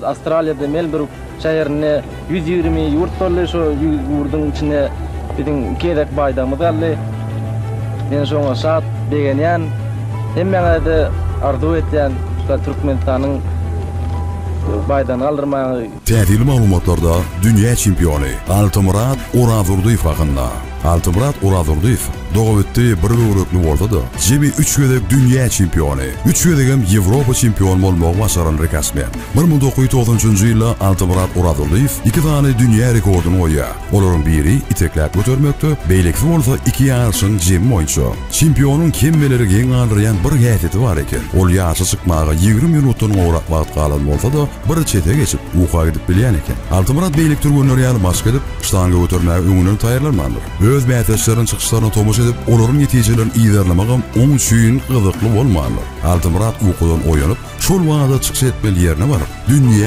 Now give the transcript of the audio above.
Awstraliýada Melburg şäherinde 120 ýurt boldy. Şo ýurduň içinde biziň iki gezek baýdagymyz galdy. Men şoňa şat, begenýän. Hemmäňize-de arzuw etýän, şu Türkmenistanyň baýdagyny galdyrmagyňyzy. Täsirli maglumatlarda dünýä çempiony Altymyrat Orazdurdyýew hakynda. Altymyrat Orazdurdyýew dogabitdi bir böwrekli bolsa-da, jemi üç gezek dünýä çempiony, üç gezegem Ýewropa çempiony bolmagy başaran rekordsmen. 1993 njy ýylda Altymyrat Orazdurdyýew iki sany dünýä rekordyny goýýar. Olaryň biri itekläp götermekde, beýlekisi bolsa iki ýaryşyň jemi boýunça. Çempionyň hemmeleri geň galdyrýan bir häsiýeti bar eken. Ol ýaryşa çykmaga 20 minutdan gowrak wagt galan bolsa-da, bir çete geçip, uka gidip bilýän eken. Altymyrat beýleki türgenler ýaly maşk edip, ştanga götermäge öňünden taýýarlanmandyr. Öz bäsdeşleriniň çykyşlaryna tomaşa edip, olaryň netijelerini yzarlamagam oň üçin gyzykly bolmandyr. Altymyrat ukudan oýanyp, şol bada çykyş etmeli ýerine baryp, dünýä.